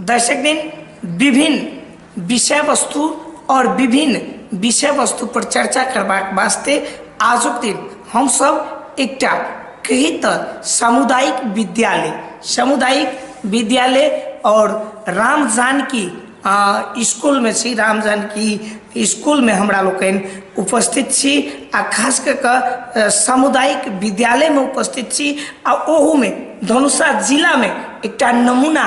दर्शक दिन विभिन्न विषय वस्तु और विभिन्न विषय वस्तु पर चर्चा करबाक वास्ते आजुक दिन हमसब एकटा कही तऽ सामुदायिक विद्यालय, सामुदायिक विद्यालय और राम जानकी स्कूल में छी। राम जानकी स्कूल में हमरा लोकनि उपस्थित छी आ खास कऽ कऽ सामुदायिक विद्यालय में उपस्थित छी आ ओहू में धनुषा जिला में एकटा नमूना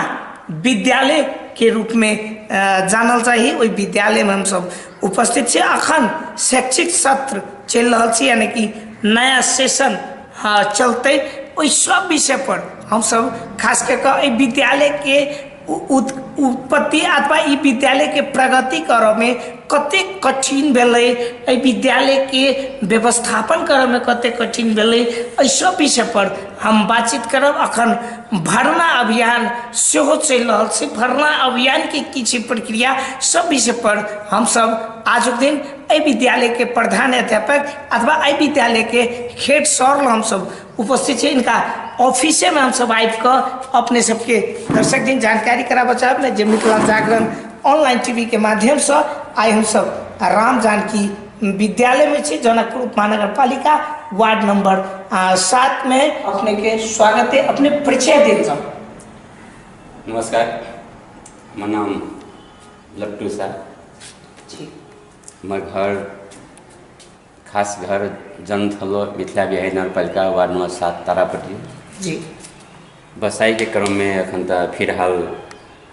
विद्यालय के रूप में जानल चाही, ओहि विद्यालय में हमसब उपस्थित छी। अखन शैक्षिक सत्र चलि रहल छी, यानी कि नया सेशन चलतै। ओहि सब विषय पर हमसब खास कऽ कऽ एहि विद्यालय के उत्पत्ति अथवा ई विद्यालय के प्रगति करऽ में कतेक कठिन भेलै, एहि विद्यालय के व्यवस्थापन करऽ में कतेक कठिन भेलै, एहि सब विषय पर हम बातचीत करब। अखन भरना अभियान सेहो चलि रहल छै, भरना अभियान के की छै प्रक्रिया, सब विषय पर हमसब आजुक दिन एहि विद्यालय के प्रधान अध्यापक अथवा एहि विद्यालय के हेड सर हमसब उपस्थित छी। इनका ऑफिसे में हमसब आबि कऽ अपने सबके दर्शक दिन जानकारी कराबऽ चाहब ने जे मिथिला जागरण ऑनलाइन टीवी के माध्यमसँ आइ हमसब राम जानकी विद्यालय में छी, जनकपुर उपमहानगरपालिका वार्ड नंबर 7 में। अपने के स्वागत है, अपने परिचय देल जाओ। नमस्कार, हमर नाम लट्टू शाह जी। हमर घर खास घर जन्म थलो मिथिला बिहारी नगरपालिका वार्ड नंबर 7 तारापट्टी जी। बसाई के क्रम में अखन तऽ फिलहाल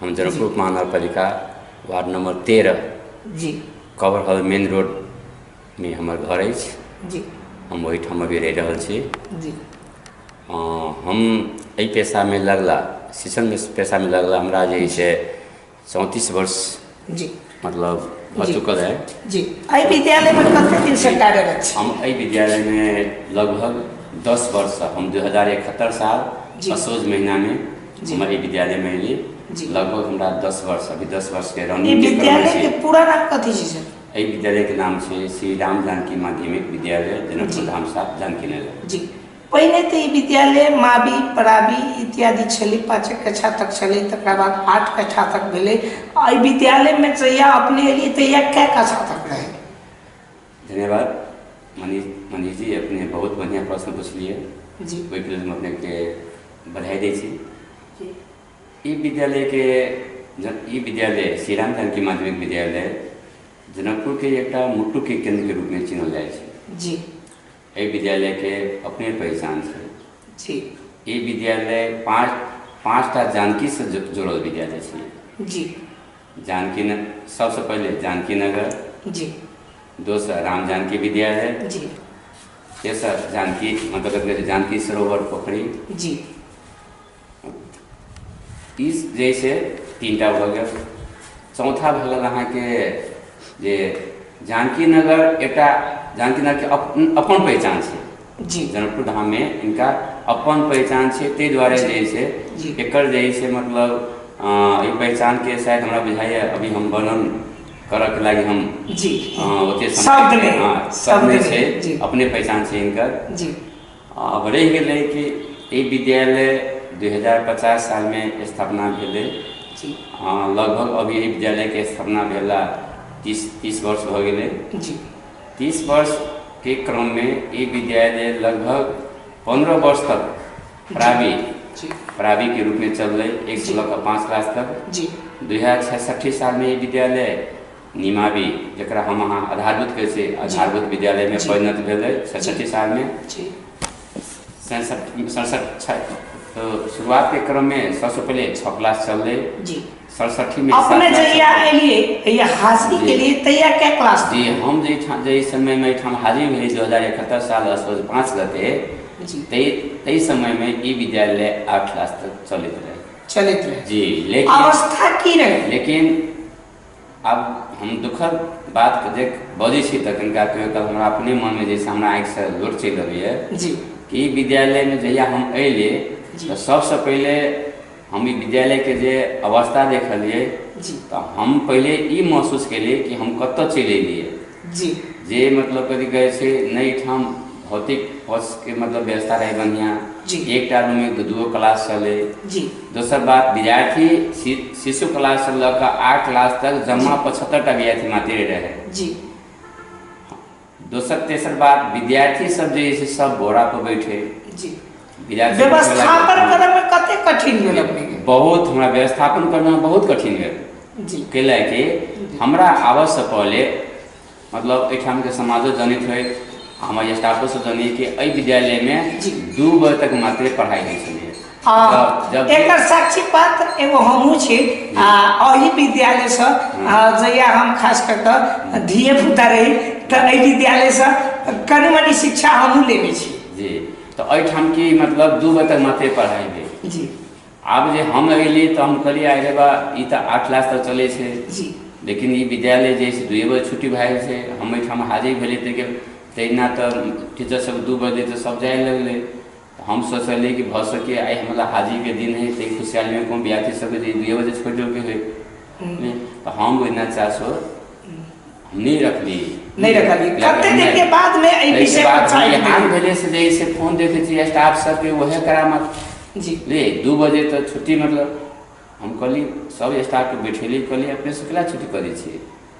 हम जनकपुर महानगरपालिका वार्ड नंबर 13 जी कवर हॉल मेन रोड में हमर घर अछि जी। हम ओहिठाम अभी रहि रहल छी जी। हम एहि पेशामे लगला, शिक्षण पेशामे लगला हमरा जे छै 34 वर्ष जी मतलब भऽ जी। चुकल है जी। एहि विद्यालय में कते दिन से कार्यरत छी? हम एहि विद्यालय में लगभग 10 वर्ष, हम 2071 साल जी। असोज महीना में जी। हम एहि विद्यालय में अयली। जी। लगभग हमरा 10 वर्ष, अभी 10 वर्ष के ई रनिंग के क्रम विद्यालय छै। के पूरा नाम कथी छै सर? एहि विद्यालय के नाम छै श्री राम जानकी माध्यमिक विद्यालय जनकपुर जी। धाम 7 जानकी नगर जी। पहिने तऽ ई विद्यालय मावी परावी इत्यादि छलै, 5 कक्षा तक छलै, तकरा बाद 8 कक्षा तक भेलै। एहि विद्यालयमे जहिया अपने एलियै तहिया कै कक्षा तक रहै? धन्यवाद मनीष जी, अपने बहुत बढ़िआँ प्रश्न पुछलियै जी। ओहिके लेल हम अपनेके बधाई दै छी। जी। ई विद्यालयके ई विद्यालय श्री राम जानकी माध्यमिक विद्यालय जनकपुरके एकटा मुट्टूके केन्द्रके रूपमे चिन्हल जाइ छै जी। एहि विद्यालयके अपने पहचान छै जी। ई विद्यालय पाँचटा जानकीसँ जुड़ल विद्यालय छै जी। जानकी सबसँ पहिले जानकी नगर जी। दोसर राम जानकी विद्यालय जी। तेसर जानकी मतलब कथी कहै छै जानकी सरोवर पोखरी जी। ई जे छै 3टा भऽ गेल। चौथा भऽ गेल अहाँके जे जानकी नगर एकटा जानकी नगरके अपन पहचान छै जी। जनकपुर धाममे इनका अपन पहचान छै, ताहि दुआरे जे छै जी। एकर जे छै मतलब एहि पहचानके शायद हमरा बुझाइए अभी हम वर्णन करऽके लागि हम जी। ओते शब्द नहि, हँ, शब्द शब्द नहि नहि, छै, जी। अपने पहचान छै इनकर जी। आब रहि गेलै कि ई विद्यालय 2050 सालमे स्थापना भेलै जी। लगभग अभी एहि विद्यालयके स्थापना भेला 30 वर्ष भऽ गेलै जी। 30 वर्षके क्रममे ई विद्यालय लगभग 15 वर्ष तक प्रावी जी। प्रावीके रूपमे चललै, 1 से जी। लऽ कऽ 5 क्लास तक जी। 2066 सालमे ई विद्यालय निमावी, जकरा हम अहाँ आधारभूत कहै छियै, आधारभूत विद्यालयमे जी। परिणत भेलै 67 सालमे। जी। 67 तो शुरुआतके क्रममे सबसँ पहिले 6 क्लास चललै जी। 67 में अपने 7 क्लास जहिया चललै। एलियै तहिया हाजिरी जी। केलियै तहिया कै क्लास? जी, हम जाहि समयमे एहिठाम हाजिर भेली 2071 साल असोज 5 गते जी। ताहि समयमे ई विद्यालय 8 क्लास तक चलैत रहै। चलैत रहै। जी, लेकिन अवस्था की रहै? लेकिन आब हम दुखद बात जे बजै छी तऽ कनिका कहियो काल हमरा अपने मनमे जैसे हमरा आँखिसँ लोर चलि अबैए जी। कि ई विद्यालयमे जहिया हम अयलियै जी। तऽ सबसँ पहिले हम ई विद्यालयके जे अवस्था देखलियै जी। तऽ हम पहिले ई महसूस केलियै कि हम कतऽ चलि एलियै जी। जे मतलब कथी कहै छै, नहि एहिठाम भौतिक के मतलब व्यवस्था रहै बढ़िआँ। जी। एकटा रूममे दू दूगो क्लास चलै। जी। दोसर बात, विद्यार्थी शिशु क्लाससँ लऽ कऽ 8 क्लास तक जमा 75टा विद्यार्थी मात्र रहै। जी। दोसर तेसर बात, विद्यार्थी सब जे है से सब बोरा पर बैठे। जी। विद्यार्थी व्यवस्थापन करऽ में कते कठिन भेल अपने के? बहुत, हमरा व्यवस्थापन करना बहुत कठिन भेल। जी। कैला कि हमरा आबऽसँ पहिले मतलब एहिठामके समाजो जनैत होय, हमर स्टाफो सब जानिए कि एहि विद्यालयमे 2 बजे तक मात्रे पढ़ाइ होइ छलै। जब एकर साक्षी पात्र एगो हमहूँ छी आ एहि विद्यालयसँ जहिया हम खास कऽ कऽ धिये पुता रही तऽ एहि विद्यालयसँ कनि मनि शिक्षा हमहूँ लेने छी। जी, तऽ एहिठाम की मतलब 2 बजे तक मात्रे पढ़ाइ भेल। जी। आब जे हम अयली तऽ हम कहलियै आइ रे बा, ई तऽ 8 क्लास तक चलै छै। जी। लेकिन ई विद्यालय जे छै 2 बजे छुट्टी भए जाइ छै। हम एहिठाम हाजिर भेलियै ताहिके तहिना तऽ टीचर सब 2 बजे तऽ सब जाय लगलै। हम सोचलियै कि भऽ सकै आइ हमरा हाजिरके दिन हइ, ताहि खुशहालीमे कोनो विद्यार्थी सबके जे 2 बजे छोड़ि देलकै होइ तऽ हम ओहिना चासो हम नहि रखली। नहि रखलियै। कते दिन के बाद में एहि विषय पर चाय बिहान भेले से जे से फोन देखै छी स्टाफ सबके वएह करामत। जी। ले 2 बजे तऽ छुट्टी, मतलब हम कहली सब स्टाफके बैठेली, कहली अपने से केला छुट्टी करै छियै?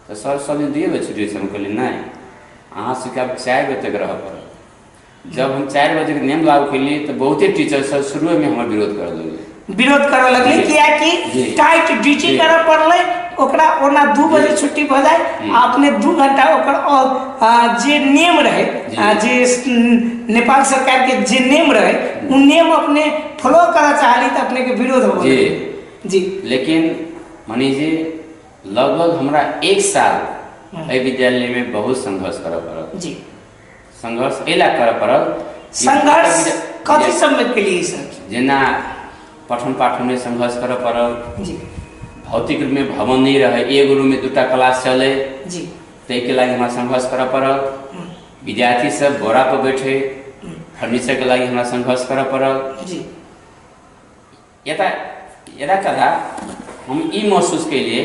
तऽ सर सब दिन 2 बजे छुट्टी होइ छै। हम कहली नहि, अहाँ सबके आब 4 बजे तक रहऽ पड़त। जब हम 4 बजेके नियम लागू केलियै तऽ बहुते टीचर सब शुरुएमे हमर विरोध करऽ लगलै। विरोध करऽ लगलै कियाकि टाइट ड्यूटी करऽ पड़लै ओकरा। ओना 2 बजे छुट्टी भऽ जाय आ अपने 2 घंटा ओकर जे नियम रहै, जे नेपाल सरकार के जे नियम रहै ओ नियम अपने फॉलो करऽ चाहली तऽ अपने के विरोध हो। जी। जी। लेकिन मनीष जी, लगभग हमरा 1 साल एहि विद्यालयमे बहुत संघर्ष करऽ पड़ल। जी। संघर्ष एहि लए करऽ पड़ल। संघर्ष कथी सबमे केलियै सर? जेना पठन पाठनमे संघर्ष करऽ पड़ल। जी। भौतिक रूपमे भवन नहि रहै, एगो रूममे 2टा क्लास चलै। जी। ताहिके लागि हमरा संघर्ष करऽ पड़ल। विद्यार्थी सब बोरा पर बैठे, फर्नीचरके लागि हमरा संघर्ष करऽ पड़ल। जी। यदा यदा कदा हम ई महसूस केलियै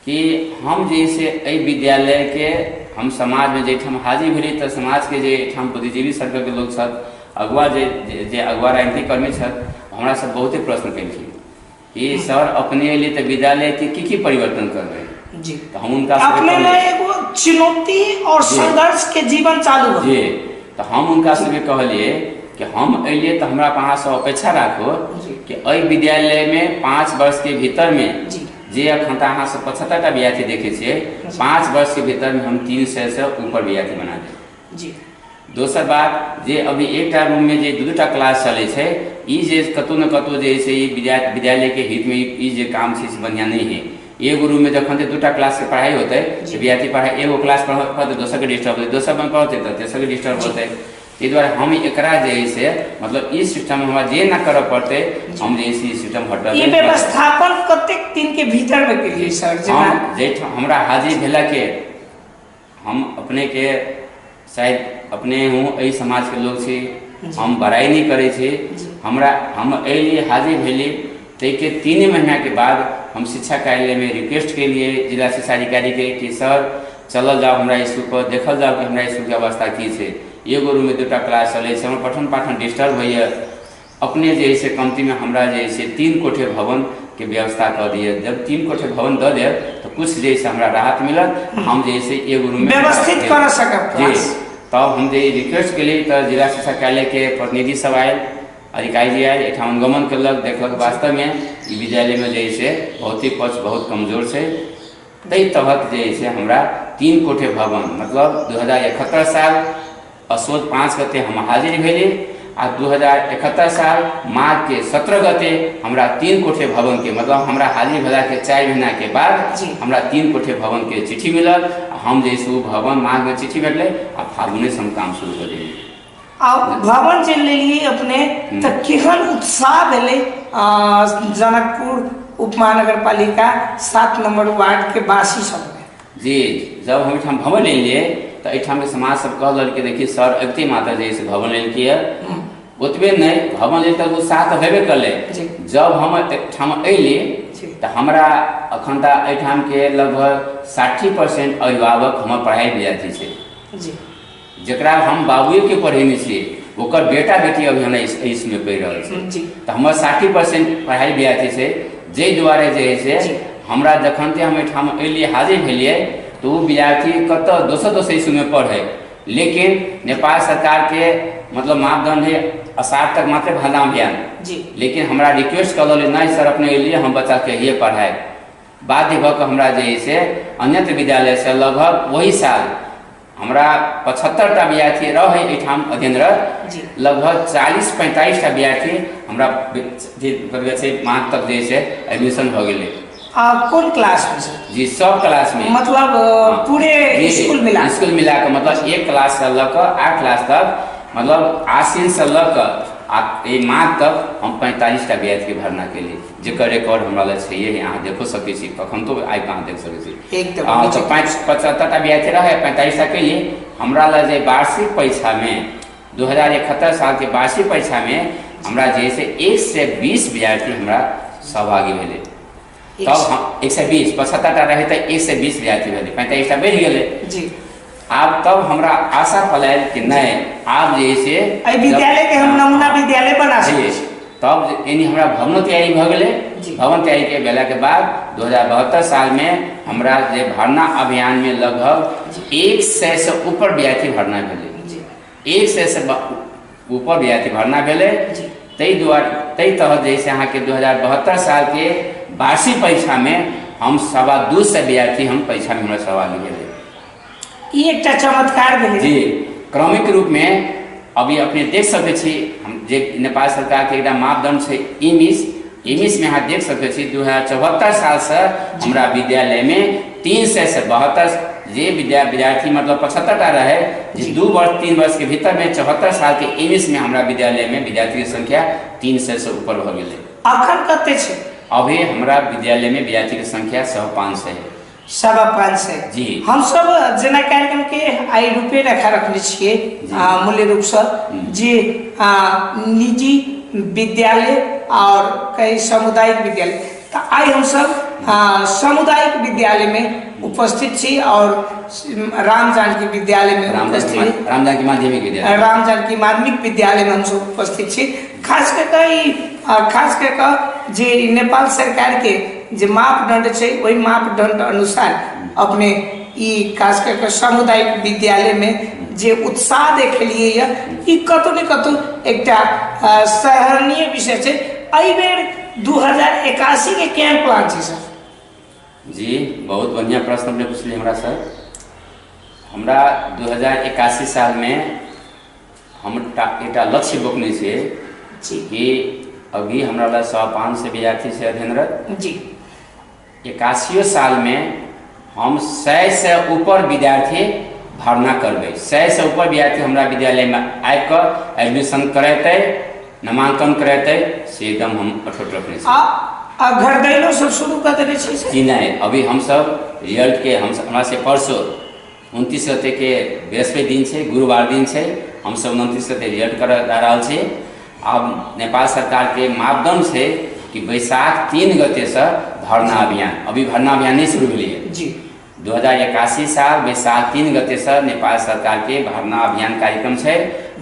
कि हम जे से एहि विद्यालयके हम समाजमे जाहिठाम हाजिर भेलियै तऽ समाजके जे एहिठाम बुद्धिजीवी सर्कलके लोक छथि, अगुआ जे जे अगुआ राजनीतिक कर्मी छथि, हमरा सब बहुते प्रश्न केलखिन कि सर अपने एलियै तऽ विद्यालयके की की परिवर्तन करबै। जी। तऽ हम हुनका अपने में एगो चुनौती और संघर्ष के जीवन चालू हो। जी, तऽ हम हुनका सबके कहलियै कि हम एलियै तऽ हमरा अहाँसँ अपेक्षा राखू कि एहि विद्यालयमे 5 वर्षके भीतरमे जे अखन तऽ अहाँ सब 75टा विद्यार्थी देखै छियै, 5 वर्षके भीतरमे हम 300 से ऊपर विद्यार्थी बना देब। जी। दोसर बात जे अभी एकटा रूममे जे 2टा क्लास चलै छै, ई जे कतहु ने कतहु जे छै ई विद्यालयके हितमे ई जे काम छै से बढ़िआँ नहि हइ। एगो रूममे जखन जे 2टा क्लासके पढ़ाइ होतै, विद्यार्थी पढ़ाइ एगो क्लास पढ़तै दोसरके डिस्टर्ब होतै, दोसर पढ़तै तऽ तेसरके डिस्टर्ब होतै। ताहि दुआरे हम एकरा जे है से मतलब ई सिस्टम हमरा जे ना करऽ पड़तै, हम जे है से ई सिस्टम हटल। ई व्यवस्थापन कतेक दिन के भीतर में केलियै सर? जेना जाहिठाम हमरा हाजिर भेला के हम अपने के शायद अपने हूँ एहि समाजके लोक छी, हम बड़ाइ नहि करै छी। हमरा हम एलियै हाजिर भेली ताहिके 3 महीनाके बाद हम शिक्षा कार्यालयमे रिक्वेस्ट केलियै जिला शिक्षा अधिकारीके कि सर चलल जाउ हमरा इसकुलपर, देखल जाउ कि हमरा इसकुलके अवस्था की छै। एगो रूममे 2टा क्लास चलै छै, हमर पठन पाठन डिस्टर्ब होइए। अपने जे है से कमतीमे हमरा जे है से 3 कोठे भवनके व्यवस्था कऽ दिअ। जब 3 कोठे भवन दऽ देब तऽ किछु जे है से हमरा राहत मिलत, हम जे है से एगो रूममे व्यवस्थित करऽ सकब। जी। तब हम जे रिक्वेस्ट केलियै तऽ जिला शिक्षा कार्यालयके प्रतिनिधि सब आयल, अधिकारी जी आयल, एहिठाम अनुगमन केलक, देखलक वास्तवमे ई विद्यालयमे जे है से भौतिक पक्ष बहुत कमजोर छै। ताहि तहत जे है से हमरा 3 कोठे भवन मतलब 2071 साल असोज 5 गते हम हाजिर भेली आ 2071 साल माघ के 17 गते हमरा 3 कोठे भवन के मतलब हमरा हाजिर भेला के 4 महीना के बाद हमरा 3 कोठे भवन के चिट्ठी मिलल। हम जे ओ भवन माघ में चिट्ठी भेटलै आ फागुने से हम काम शुरू कऽ देलियै। आ भवन जे लेलियै अपने तऽ केहन उत्साह भेलै जनकपुर उपमहानगरपालिका 7 नंबर वार्ड के वासी सबमे? जी, जब हम एहिठाम भवन लेलियै तऽ एहिठामके समाज सब कहलक कि देखिए सर अबिते माता जे से भवन लेलकै ओतबे नहि, भवन लेल तऽ उत्साह तऽ हेबे करलै। जब हम एहिठाम अयली तऽ हमरा अखन तऽ एहिठामके लगभग 60% अभिभावक हमर पढ़ाइ विद्यार्थी छै। जी। जकरा हम बाबुएके पढ़ेने छियै ओकर बेटा बेटी अभी हमरा इसकुलमे पढ़ि रहल छै। तऽ हमर 60% पढ़ाइ विद्यार्थी छै, जाहि दुआरे जे हइ से हमरा जखन ते हम एहिठाम एलियै, हाजिर भेलियै, तऽ ओ विद्यार्थी कतऽ दोसर दोसर इसकुलमे पढ़ै, लेकिन नेपाल सरकारके मतलब मापदंड है अषाढ़ तक मात्र भरना अभियान। लेकिन हमरा रिक्वेस्ट कऽ रहलै, नहि सर, अपने एलियै, हम बच्चाके हिये पढ़ाइ। बाध्य भऽ कऽ हमरा जे हइ से अन्यत्र विद्यालयसँ लगभग ओहि साल हमरा 75टा विद्यार्थी रहै एहिठाम अध्ययनरत, लगभग 40-45टा विद्यार्थी हमरा जे कथी कहै छै माघ तक जे हइ से एडमिशन भऽ गेलै। आ कोन क्लास में सर? जी, सब क्लास में। मतलब पूरे स्कूल मिला? स्कूल मिला कऽ, मतलब एक क्लास से लऽ कऽ 8 क्लास तक, मतलब आश्विन से लऽ कऽ आ ई माघ तक हम 45टा विद्यार्थीके भरना केलियै, जेकर रिकॉर्ड हमरा लग छैहे, अहाँ देखो सकै छी, कखन तो आबि कऽ अहाँ देख सकै छी। एकदम। हँ, तऽ 75टा विद्यार्थी रहै, 45टा केलियै। हमरा लग जे वार्षिक परीक्षामे 2071 सालके वार्षिक परीक्षामे हमरा जे है से 120 विद्यार्थी हमरा सहभागी भेलै। तब हम 120, 75टा रहै तऽ 120 विद्यार्थी भेलै, 45टा बढ़ि गेलै। आब तब हमरा आशा पलायल कि नहि, आब जे है से एहि विद्यालय के हम नमूना विद्यालय बना सकै छी। तब यानी हमरा भवनो तैयारी भऽ गेलै। भवन तैयारी के भेलाके बाद 2072 सालमे हमरा जे भरना अभियानमे लगभग 100 से ऊपर विद्यार्थी भरना भेलै। 100 से ऊपर विद्यार्थी भरना भेलै। ताहि दुआरे ताहि तहत जे से अहाँके 2072 सालके वार्षिक परीक्षामे हम 225 विद्यार्थी हम परीक्षामे हमरा सहभागी भेलै। ई एकटा चमत्कार भेलै। जी, क्रमिक रूपमे अभी अपने देख सकै छी, हम जे नेपाल सरकारके एकटा मापदंड छै इमिस, इमिसमे अहाँ देख सकै छी 2074 सालसँ हमरा विद्यालयमे 300 से 72 जे विद्यार्थी, मतलब 75टा रहै जे 2 वर्ष 3 वर्षके भीतरमे 74 सालके इमिसमे हमरा विद्यालयमे विद्यार्थीके संख्या 300 से ऊपर भऽ गेलै। अखन कते छै? अभी हमरा विद्यालयमे विद्यार्थीके संख्या 525 है। 525। जी। हमसब जेना कार्यक्रम के आइ रूपे रेखा रखने छियै, मूल्य रूपसँ जे निजी विद्यालय और कई सामुदायिक विद्यालय, तऽ आइ हमसब सामुदायिक विद्यालय में उपस्थित छी और राम जानकी विद्यालय में राम उपस्थित। राम जानकी माध्यमिक विद्यालय। राम जानकी माध्यमिक विद्यालय में हमसब उपस्थित छी। खास कऽ कऽ ई खास कऽ कऽ जे नेपाल सरकार के जे मापदंड छै, ओहि मापदंड अनुसार अपने ई खास कऽ कऽ सामुदायिक विद्यालय में जे उत्साह देखेलिए यऽ, ई कतौ ने कतौ एकटा सराहनीय विषय छै। एहि बेर 2081 के केहन प्लान छै सर? जी, बहुत बढ़िआँ प्रश्न अपने पुछलियै हमरा सर। हमरा 2081 सालमे हम एकटा लक्ष्य बोकने छियै कि अभी हमरा लग 525 विद्यार्थी छै अध्ययनरत। 81 सालमे हम 100 से ऊपर विद्यार्थी भर्ना करबै। 100 से ऊपर विद्यार्थी हमरा विद्यालयमे आबि कऽ एडमिशन करेतै, नामाङ्कन करेतै, से एकदम हम अठोट रखने छी। आ आ घर दैलो सब शुरू कऽ देने छी सर? जी नहि, अभी हमसब रिजल्टके हम हमरा से परसों 29 गतेके बृहस्पति दिन छै, गुरुवार दिन छै, हमसब 29 गते रिजल्ट करऽ जा रहल छी। आब नेपाल सरकारके मापदंड छै कि बैसाख 3 गतेसँ भर्ना अभियान, अभी भर्ना अभियान नहि शुरू भेलैए। 2081 साल बैसाख 3 गतेसँ नेपाल सरकारके भर्ना अभियान कार्यक्रम छै।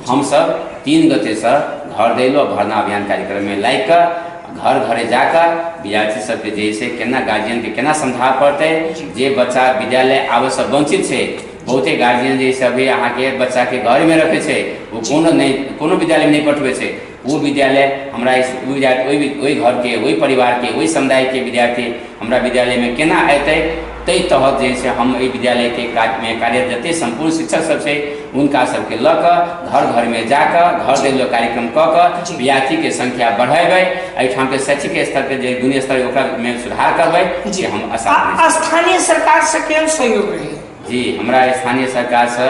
हमसब 3 गतेसँ घर दैलो भर्ना अभियान कार्यक्रममे लागि कऽ घर घरे जाकऽ विद्यार्थी सबके जे छै केना गार्जियनके केना समझाबऽ पड़तै, जे बच्चा विद्यालय आबऽसँ वञ्चित छै। बहुते गार्जियन जे छै अभी अहाँके बच्चाके घरमे रखै छै, ओ कोनो नहि कोनो विद्यालयमे नहि पठबै छै। ओ विद्यालय हमरा ओ विद्यार्थी ओहि घरके, ओहि परिवारके, ओहि समुदायके विद्यार्थी हमरा विद्यालयमे केना अयतै, ताहि तहत जे छै हम एहि विद्यालयके कार्यमे कार्यरत जतेक सम्पूर्ण शिक्षक सब छै, हुनका सबके लऽ कऽ घर घरमे जाकऽ घर दैलो कार्यक्रम कऽ कऽ विद्यार्थीके संख्या बढ़ेबै। एहिठामके शैक्षिक स्तरके जे गुण स्तर ओकरामे सुधार करबै, से हम आशा करै छी। स्थानीय सरकार से केहन सहयोग रहै? जी, हमरा स्थानीय सरकारसँ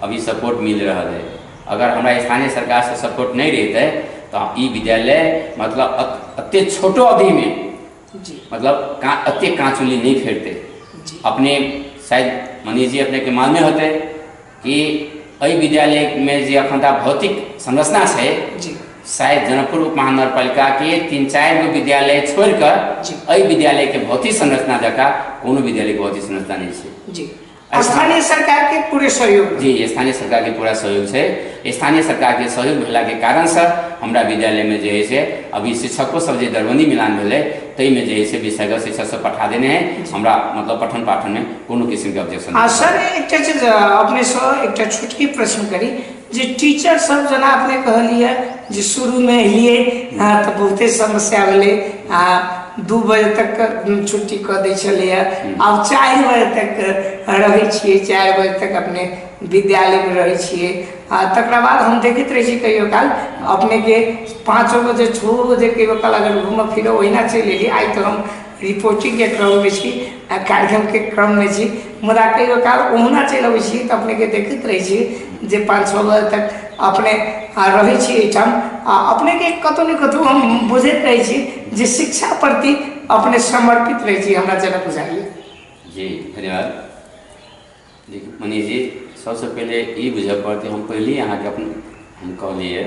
अभी सपोर्ट मिल रहल है। अगर हमरा स्थानीय सरकारसँ सपोर्ट नहि रहितै तऽ ई विद्यालय मतलब एतेक छोटो अवधिमे मतलब एतेक काँचुली नहि फेरतै। अपने शायद मनीष जी अपनेके मालूमे होतै कि एहि विद्यालयमे जे एखन तक भौतिक संरचना छै, शायद जनकपुर उप महानगरपालिकाके 3-4 गो विद्यालय छोड़ि कऽ एहि विद्यालयके भौतिक संरचना जकाँ कोनो विद्यालयके भौतिक संरचना नहि छै। जी। स्थानीय सरकार के पूरे सहयोग। जी, स्थानीय सरकार के पूरा सहयोग छै। स्थानीय सरकार के सहयोग भेला के कारण से हमरा विद्यालय में जे है से अभी शिक्षको सब जे दरबंदी मिलान भेलै ताहिमे जे है से विषयगत शिक्षक सब पठा देने है। हमरा मतलब पठन पाठन में कोनो किस्म के ऑब्जेक्शन। आ सर, एकटा चीज अपनेसँ एकटा छोटकी प्रश्न करी जे टीचर सब जेना अपने कहलियै जे शुरूमे एलियै तऽ बहुते समस्या भेलै आ 2 बजे तक छुट्टी कऽ दै छलैए, आब 4 बजे तक रहै छियै, 4 बजे तक अपने विद्यालयमे रहै छियै आ तकरा बाद हम देखैत रहै छी कहियो काल अपनेके 5 बजे 6 बजे कहियो काल अगर घूमऽ फिरऽ ओहिना चलि एलियै। आइ तऽ हम रिपोर्टिंगके क्रममे छी आ कार्यक्रमके क्रममे छी, मुदा कहियो काल ओहुना चलि अबै छी तऽ अपनेके देखैत रहै छी जे 5-6 बजे तक अपने रहै छी एहिठाम आ अपनेके कतहु ने कतहु हम बुझैत रहै छी जे शिक्षा प्रति अपने समर्पित रहै छी, हमरा जेना बुझाइए। जी धन्यवाद। देखियौ मनीष जी, सबसँ पहिले ई बुझऽ पड़तै, हम पहिले अहाँके अपन हम कहलियै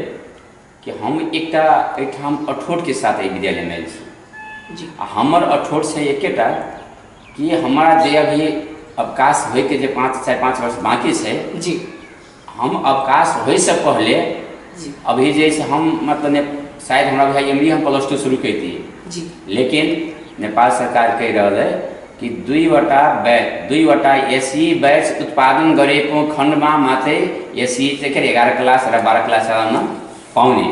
कि हम एकटा एहिठाम अठोटके साथ एहि विद्यालयमे आयल छी जी। आ हमर अठोट छै एकेटा कि हमरा जे अभी अवकाश होइके जे 5 4-5 वर्ष बाँकी छै जी, हम अवकाश होइसँ पहले जी, अभी जे छै हम मतलब ने शायद हमरा बुझाइए एमरी हम +2 शुरू करितियै जी, लेकिन नेपाल सरकार कहि रहल है कि दुईवटा बैच, दुईवटा एसी बैच उत्पादन गरेको खण्डमा मात्रै एसी चाहिँ के अरे 11 क्लास र 12 क्लास चलाउन पाउने।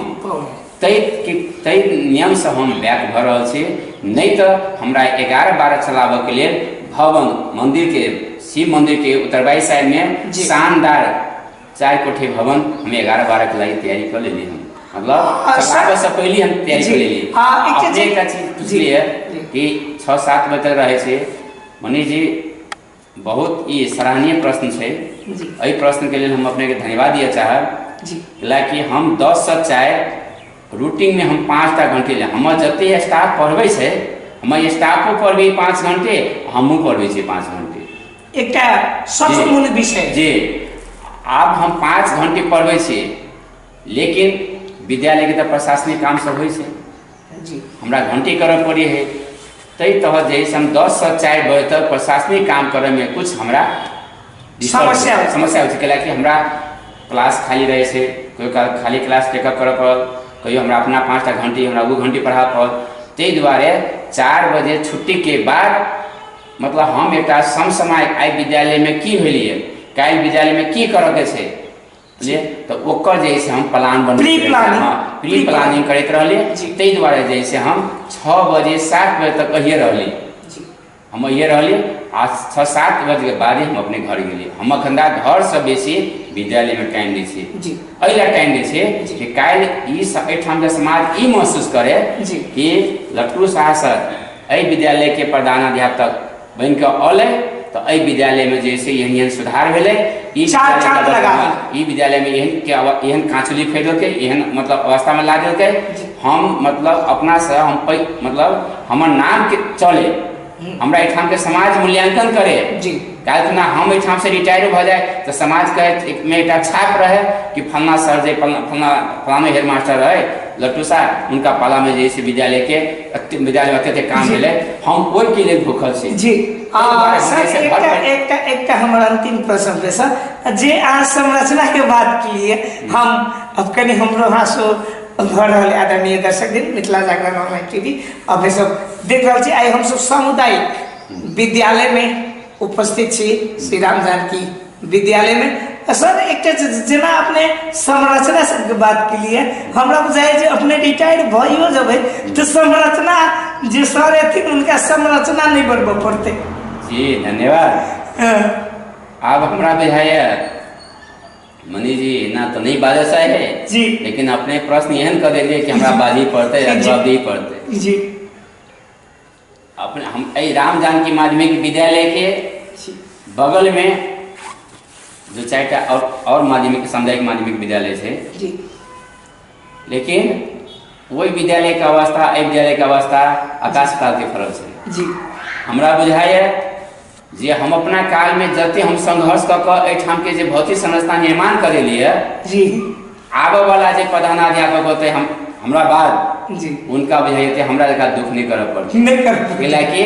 तै नियमसँ हम बैक भऽ रहल छी, नहि तऽ हमरा 11-12 चलाबऽके लेल भवन मन्दिरके शिव मन्दिरके उत्तरबाई साइडमे शानदार 4 कोठी भवन हम 11-12 के लागि तैयारी कऽ लेली। हम मतलब चलाबऽ से पहिले हम तैयारी कऽ लेली। अपने एकटा चीज पुछलियै कि 6-7 बजे तक रहै छै। मनीष जी, बहुत ई सराहनीय प्रश्न छै। एहि प्रश्नके लेल हम अपनेके धन्यवाद दिअ चाहब कि हम 10 से 4 रूटीनमे हम 5टा घंटे ले हमर जते स्टाफ पढ़बै छै, हमर स्टाफो पढ़बै 5 घंटे, हमहूँ पढ़बै छियै 5 घंटे। एकटा सचमूल विषय जी। आब हम 5 घंटे पढ़बै छियै, लेकिन विद्यालयके तऽ प्रशासनिक काम सब होइ छै जी, हमरा घंटी करऽ पड़ै है। ताहि तहत जे है हम 10 से 4 बजे तक प्रशासनिक काम करऽमे कुछ हमरा समस्या समस्या होइ छै, कैलाकि हमरा क्लास खाली रहै छै, कहियो काल खाली क्लास टेकअप करऽ पड़ल, कहियो हमरा अपना 5टा घंटी हमरा ओ घंटी पढ़ाबऽ पड़ल। ताहि दुआरे 4 बजे छुट्टीके बाद मतलब हम एकटा समसामयिक आइ विद्यालयमे की भेलियै, काल्हि विद्यालयमे की करऽके छै, बुझलियै, तऽ ओकर जे से हम प्लान बनबैत प्री प्लानिंग, प्री प्लानिंग करैत रहलियै। ताहि दुआरे जे से हम 6 बजे 7 बजे तक अहिए रहलियै, हम अहिए रहलियै आ 6-7 बजेके बादे हम अपने घर गेलियै। हम अखन घरसँ बेसी विद्यालयमे टाइम दै छियै। एहि लए टाइम दै छियै कि काल्हि ई एहिठाम जे समाज ई महसूस करे कि लट्टू साह सर एहि विद्यालयके प्रधानाध्यापक बनि कऽ अलै तऽ एहि विद्यालयमे जे छै एहन एहन सुधार भेलै, ई चार चाँद लगा ई विद्यालयमे एहन के एहन काँचुली फेर देलकै, एहन मतलब अवस्थामे ला देलकै। हम मतलब अपनासँ हम पैघ मतलब हमर नामके चले, हमरा एहिठामके समाज मूल्यांकन करे जी। काल्हि खुना हम एहिठामसँ रिटायरो भऽ जाए तऽ समाजके मे एकटा छाप रहै कि फलना सर जे फलना फलानो हेडमास्टर रहै लट्टू साहब, हुनका पालामे जे से विद्यालयके विद्यालयमे एते एते काम भेलै। हम ओहिके लेल भूखल छी जी। सर, एकटा एकटा एकटा हमर अंतिम प्रश्न भेल सर, जे अहाँ संरचनाके बात केलिए, हम अब कनि हमरो हाँसो भऽ रहल। आदरणीय दर्शक दिन, मिथिला जागरण ऑनलाइन टीवी अपने सब देख रहल छी। आइ हमसब सामुदायिक विद्यालयमे उपस्थित छी, श्री राम जानकी विद्यालयमे। सर, एकटा जेना अपने संरचना सबके बात केलिए, हमरा बुझाइए जे अपने रिटायर्ड भइयो जेबै तऽ संरचना जे सर एथिन हुनका संरचना नहि बनबऽ पड़तै जी। धन्यवाद। आब हमरा बुझाइए मनीष जी ना तऽ नहि बाजऽ चाहे जी, लेकिन अपने प्रश्न एहन कऽ देलियै कि हमरा बाजही पड़तै आ जवाब दिअ पड़तै जी। अपने हम एहि राम जानकी माध्यमिक विद्यालय के बगल में जो 4टा और माध्यमिक सामुदायिक माध्यमिक विद्यालय छै जी, लेकिन ओहि विद्यालय के अवस्था एहि विद्यालय के अवस्था आकाश पाताल के फर्क छै जी। हमरा बुझाइए जे हम अपना काल में जते हम संघर्ष कऽ कऽ एहिठाम के जे भौतिक संरचना निर्माण करेलियै जी, आबऽ वाला जे प्रधानाध्यापक होतै हम हमरा बाद जी, उनका बुझाइए हमरा जकाँ दुख नहि करऽ पड़तै नहि करऽ कैलाकि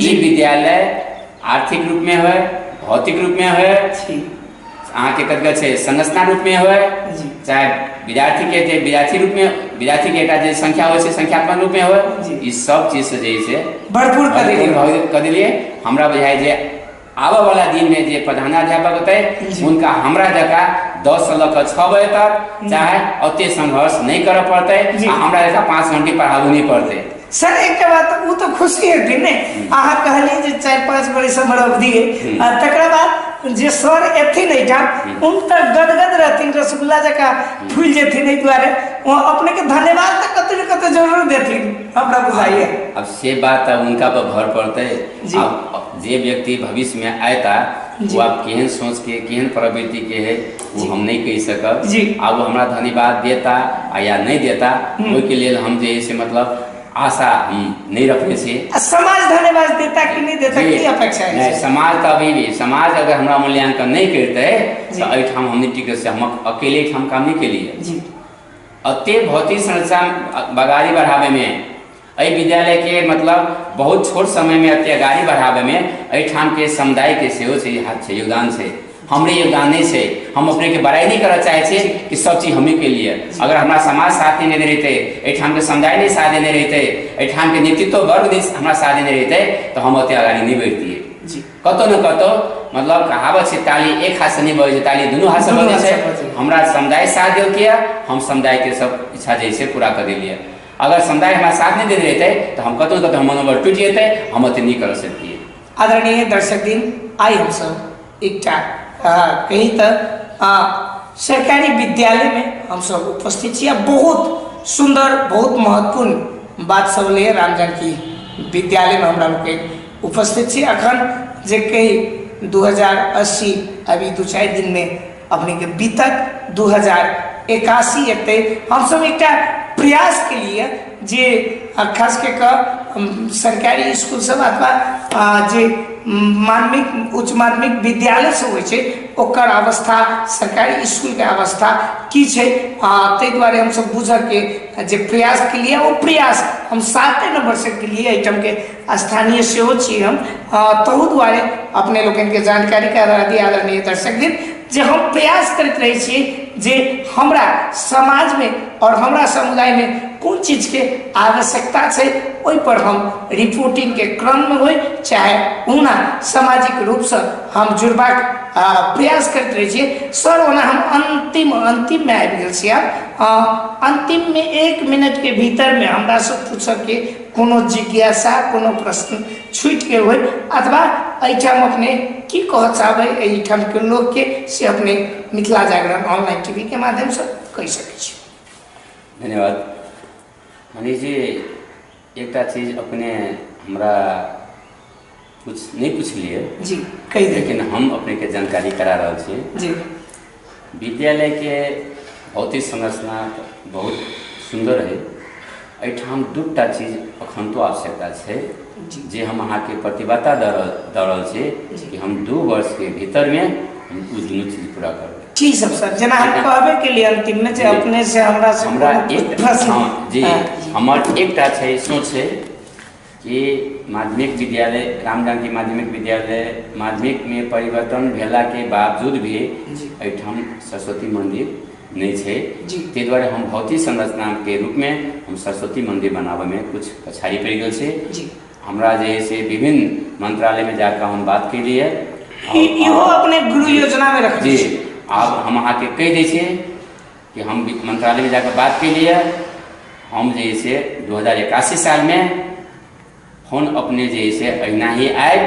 ई विद्यालय आर्थिक रूप में है, भौतिक रूपमे होय, अहाँके कथी कहै छै संरचना रूपमे होय, चाहे विद्यार्थीके जे विद्यार्थी रूपमे विद्यार्थीके एकटा जे संख्या होइ छै संख्यात्मक रूपमे होय, ई सब चीजसँ जे छै भरपूर कऽ देलियै। कऽ देलियै। हमरा बुझाइ जे आबऽ वाला दिनमे जे प्रधानाध्यापक होतै हुनका हमरा जकाँ 10 से लऽ कऽ 6 बजे तक चाहे ओते संघर्ष नहि करऽ पड़तै आ हमरा जकाँ 5 घंटे पढ़ाबू नहि पड़तै। सर एकटा बात, ओ तऽ खुशी हेथिन ने, अहाँ कहलियै जे 4-5 बरिस हमर अवधि अइ, आ तकरा बाद जे सर एथिन एहिठाम उन तऽ गदगद रहथिन, रसगुल्ला जकाँ फूलि जेथिन। एहि दुआरे ओ अपनेके धन्यवाद तऽ कतौ ने कतौ जरूर देथिन, हमरा बुझाइए। अब से बात अब उनका पर भर पड़तै। अब जे व्यक्ति भविष्यमे आयता वो आब केहन सोच के केहन प्रवृत्ति के है वो हम नहीं कहि सकब। आब वो हमरा धन्यवाद देता आ या नहीं देता ओहिके लेल हम जे है से मतलब आशा हम नहीं रखने छी। आ समाज धन्यवाद देता कि नहीं देता, की अपेक्षा है? नहीं, समाज तऽ अभी भी समाज अगर हमरा मूल्यांकन नहीं करतै तऽ एहिठाम हम नहीं टिकत से हम अकेले एहिठाम काम नहीं केलिए। एते भौतिक संरचना बगाड़ी बढ़ाबैमे एहि विद्यालयके मतलब बहुत छोट समयमे एते अगाड़ी बढ़ाबैमे एहिठामके समुदायके सेहो छै हाथ छै, योगदान छै। हमरे योगदान नहि छै, हम अपनेके बड़ाइ नहि करऽ चाहै छी कि सब चीज हमही केलिए। अगर हमरा समाज साथ नहि देने रहितै, एहिठामके समुदाय नहि साथ देने रहितै, एहिठामके नेतृत्व वर्ग नहि हमरा साथ देने रहितै तऽ हम ओते अगाड़ी नहि बढ़ितियै। कतौ ने कतौ मतलब कहावत छै ताली एक हाथ से नहि बजै छै, ताली दुनू हाथ से बजै छै। हमरा समुदाय साथ देलकै, हम समुदायके सब इच्छा जे छै पूरा कऽ देलियै। अगर समुदाय हमरा साथ नहि देने रहितै तऽ हम कतौ ने कतौ मनोबल टूटि जेतै, हम ओते नहि कर सकतियै। आदरणीय दर्शक दिन, आइ हमसब एकटा कही तऽ सरकारी विद्यालयमे हमसब उपस्थित छी आ बहुत सुन्दर बहुत महत्वपूर्ण बात सब ले राम जानकी विद्यालयमे हमरा लोकनि उपस्थित छी। अखन जे कही 2080 अभी 2-4 दिनमे अपनेके बीतत 2081 एतै। हमसब एकटा प्रयास के लिए जे खास कऽ कऽ सरकारी स्कूल सब अथवा जे माध्यमिक उच्च माध्यमिक विद्यालय सब होइ छै ओकर अवस्था, सरकारी स्कूलके अवस्था की छै, ताहि दुआरे हमसब बुझऽके जे प्रयास के लिए ओ प्रयास हम 7 नंबर से के लिए एहिठामके स्थानीय सेहो छी हम, तहु दुआरे अपने लोकनिके जानकारी करा दी आदरणीय दर्शक दिन जे हम प्रयास करैत रहै छी जे हमरा समाजमे और हमरा समुदायमे कोन चीजके आवश्यकता छै ओहि पर हम रिपोर्टिंगके क्रममे होइ चाहे ओना सामाजिक रूपसँ हम जुड़बाक प्रयास करैत रहै छियै। सर ओना हम अन्तिममे आबि गेल छी। आब अन्तिममे 1 मिनटके भीतरमे हमरासँ पूछऽके कोनो जिज्ञासा कोनो प्रश्न छूटि गेल होइ अथवा एहिठाम अपने की कहऽ चाहबै एहिठामके लोकके से अपने मिथिला जागरण ऑनलाइन टीवी के माध्यमसँ कहि सकै छी। धन्यवाद मनीष जी। एकटा चीज अपने हमरा कुछ नहि पुछलियै जी, कहि दियौ। लेकिन हम अपनेके जानकारी करा रहल छी। विद्यालयके भौतिक संरचना बहुत सुन्दर है। एहिठाम दूटा चीज अखन तो आवश्यकता छै जे हम अहाँके प्रतिबद्धता दऽ रहल छी कि हम 2 वर्षके भीतरमे हम ओ दुनू चीज पूरा करबै। की सब सर, जेना हम कहबे के लिए अंतिम में जे अपने से हमरा से हमरा कोनो एक प्रश्न। हाँ, जी। हमर एकटा छै सोच छै कि माध्यमिक विद्यालय राम जानकी माध्यमिक विद्यालय माध्यमिक में परिवर्तन भेला के बावजूद भी एहिठाम सरस्वती मंदिर नहि छै। ताहि दुआरे हम भौतिक संरचनाके रूपमे हम सरस्वती मंदिर बनाबऽमे कुछ पछाड़ी पड़ि गेल छै। हमरा जे है से विभिन्न मंत्रालयमे जाकऽ हम बात केलियै। इहो अपने गुरु योजनामे रखने जी छी। आब हम अहाँके कहि दै छी कि हम मंत्रालयमे जाकऽ बात केलियै। हम जे है से 2081 सालमे फोन अपने जे है से अहिना ही आयब,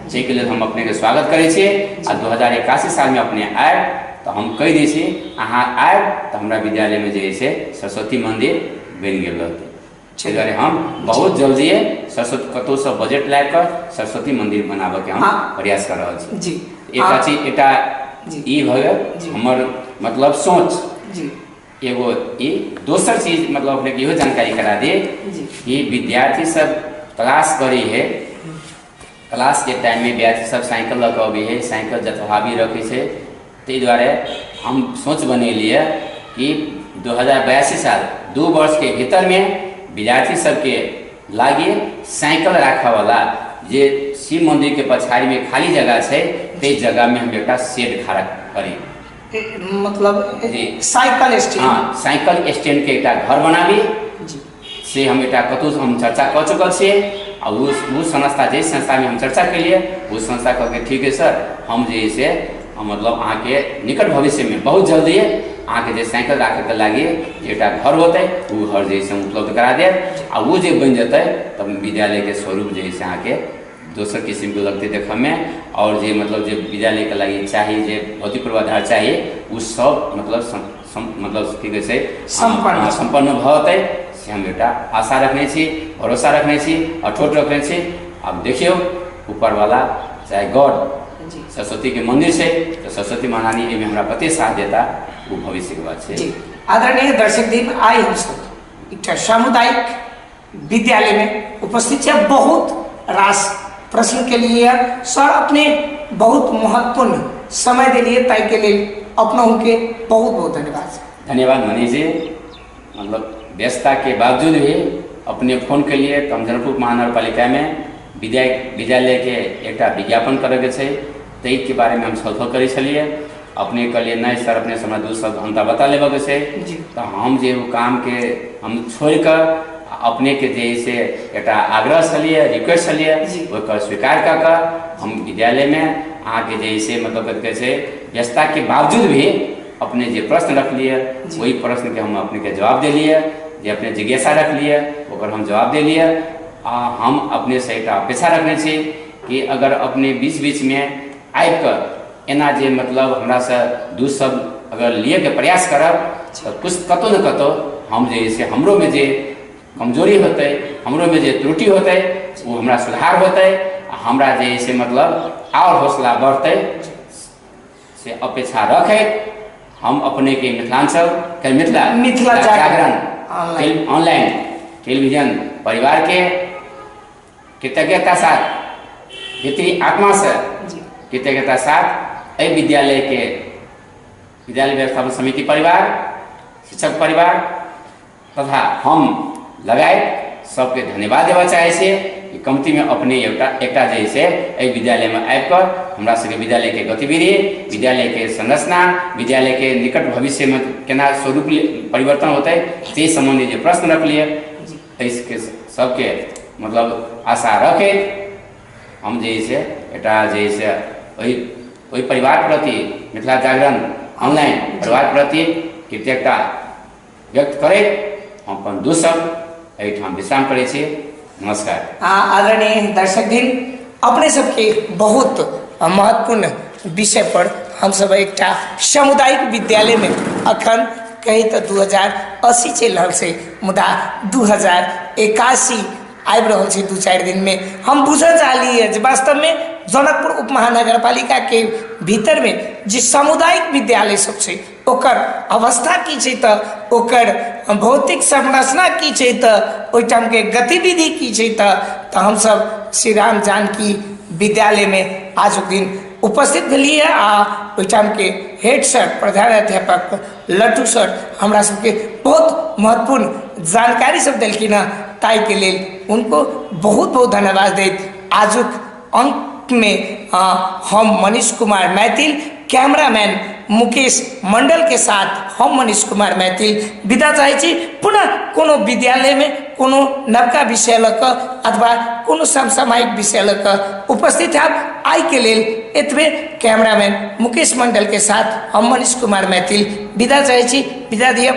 जाहिके लेल हम अपनेके स्वागत करै छी। आ 2081 सालमे अपने आयब तऽ हम कहि दै छी अहाँ आयब तऽ हमरा विद्यालयमे जे है से सरस्वती मन्दिर बनि गेल रहतै। ताहि दुआरे हम बहुत जल्दिए सरस्वती कतहुसँ बजट लाबि कऽ सरस्वती मन्दिर बनाबऽके हम प्रयास कऽ रहल छी। एकटा चीज एकटा ई भऽ गेल हमर मतलब सोच। एगो ई दोसर चीज मतलब अपनेके इहो जानकारी करा दी कि विद्यार्थी सब क्लास करै है, क्लासके टाइममे विद्यार्थी सब साइकिल लऽ कऽ अबै है, साइकिल जथवाबी रखै छै। ताहि दुआरे हम सोच बनेलियै कि 2082 साल 2 वर्षके भीतरमे विद्यार्थी सबके लागि साइकिल राखऽवला जे शिव मन्दिरके पछाड़ीमे खाली जगह छै ताहि जगहमे हम एकटा शेड खड़ा करी। मतलब जी। Cycle stand? हँ, साइकिल स्टैंडके एकटा घर बनाबी। से हम एकटा कतहु हम चर्चा कऽ चुकल छियै आ ओ संस्था, जाहि संस्थामे हम चर्चा केलियै, ओ संस्था कहलकै ठीक है सर, हम जे है से मतलब अहाँके निकट भविष्यमे बहुत जल्दी अहाँके जे साइकिल राखैके लागि जे एकटा घर होतै, ओ घर जे है से हम उपलब्ध करा देब। आ ओ जे बनि जेतै तब विद्यालयके स्वरूप जे है से अहाँके दोसर किसिमके लगतै देखऽमे, आओर जे मतलब जे विद्यालयके लागि चाही, जे भौतिक पूर्वाधार चाही, ओ सब मतलब मतलब की कहै छै, सम्पन्न। सम्पन्न भऽ जेतै, से हम एकटा आशा रखने छी, भरोसा रखने छी, अठोट रखने छी। आब देखियौ, ऊपरवाला चाहे गॉड, सरस्वतीके मन्दिर छै तऽ सरस्वती महारानी एहिमे हमरा कते साथ देता, ओ भविष्यके बात छै। जी, आदरणीय दर्शक दिन, आइ हमसब एकटा सामुदायिक विद्यालयमे उपस्थित छै। बहुत रास प्रश्न के लिए सर अपने बहुत महत्वपूर्ण समय देलिए, ताहिके लेल अपनहुके बहुत बहुत धन्यवाद। धन्यवाद मनीष जी। मतलब व्यस्तता के बावजूद भी अपने फोन के लिए, तऽ हम जनकपुर महानगरपालिकामे विद्यालयके एकटा विज्ञापन करैके छै, ताहिके बारेमे हम छलफल करै छलियै। अपने कहलियै नहि सर, अपने हमरा दू शब्द अंतर बता लेबऽके छै। तऽ हम जे ओ कामके हम छोड़िकऽ अपनेके जे है से एकटा आग्रह छलियै, रिक्वेस्ट छलियै, ओकर स्वीकार कऽ कऽ हम विद्यालयमे अहाँके जे है से मतलब कथी कहै छै, व्यस्तताके बावजूद भी अपने जे प्रश्न रखलियै, ओहि प्रश्नके हम अपनेके जवाब देलियै। जे अपने जिज्ञासा रखलियै, ओकर हम जवाब देलियै। आ हम अपनेसँ एकटा अपेक्षा रखने छी कि अगर अपने बीच बीचमे आबिकऽ एना जे मतलब हमरासँ दू शब्द अगर लियऽके प्रयास करब तऽ किछु कतहु ने कतहु हम जे है से हमरोमे जे कमजोरी होतै, हमरोमे जे त्रुटि होतै, ओ हमरा सुधार होतै आ हमरा जे है से मतलब आओर हौसला बढ़तै, से अपेक्षा रखैत हम अपनेके मिथिलाञ्चल मिथिला मिथिला जागरण ऑनलाइन टेलीविजन परिवारके कृतज्ञता साथ, भीतरी आत्मासँ कृतज्ञता साथ, एहि विद्यालयके विद्यालय व्यवस्थापन समिति परिवार, शिक्षक परिवार तथा हम लगायत सबके धन्यवाद देबऽ चाहै छियै कि कम्तीमे अपने एउटा एकटा जे से एहि विद्यालयमे आबि कऽ हमरा सबके विद्यालयके गतिविधि, विद्यालयके संरचना, विद्यालयके निकट भविष्यमे केना स्वरूप परिवर्तन होतै, ताहि सम्बन्धी जे प्रश्न रखलियै, एहिके सबके मतलब आशा रखैत हम जे से एकटा जे से ओहि ओहि परिवार प्रति, मिथिला जागरण ऑनलाइन परिवार प्रति कृतज्ञता व्यक्त करैत हम अपन दू शब्द एहिठाम विश्राम करै छी। नमस्कार। आदरणीय दर्शक दिन, अपने सबके बहुत महत्वपूर्ण विषय पर हमसब एकटा सामुदायिक विद्यालयमे अखन कही तऽ 2080 चलि रहल छै, मुदा 2081 आबि रहल छै 2-4 दिनमे। हम बुझऽ चाहलियै जे वास्तवमे जनकपुर उपमहानगरपालिकाके भीतरमे जे सामुदायिक विद्यालय सब छै, ओकर अवस्था की छै, तऽ ओकर भौतिक संरचना की छै, तऽ ओहिठामके गतिविधि की छै। तऽ हमसब श्री राम जानकी विद्यालयमे आजुक दिन उपस्थित भेलियै आ ओहिठामके हेड सर, प्रधानाध्यापक लड्डू सर हमरा सबके बहुत महत्वपूर्ण जानकारी सब देलखिन हँ। ताहिके लेल हुनको बहुत बहुत धन्यवाद दैत आजुक अंकमे हम मनीष कुमार मैथिल, कैमरामैन मुकेश मंडल के साथ हम मनीष कुमार मैथिल विदा चाहै छी। पुनः कोनो विद्यालयमे कोनो नवका विषय लऽ कऽ अथवा कोनो समसामयिक विषय लऽ कऽ उपस्थित हैब। आइके लेल एतबे। कैमरामैन मुकेश मंडल के साथ हम मनीष कुमार मैथिल विदा चाहै छी। विदा दिअ।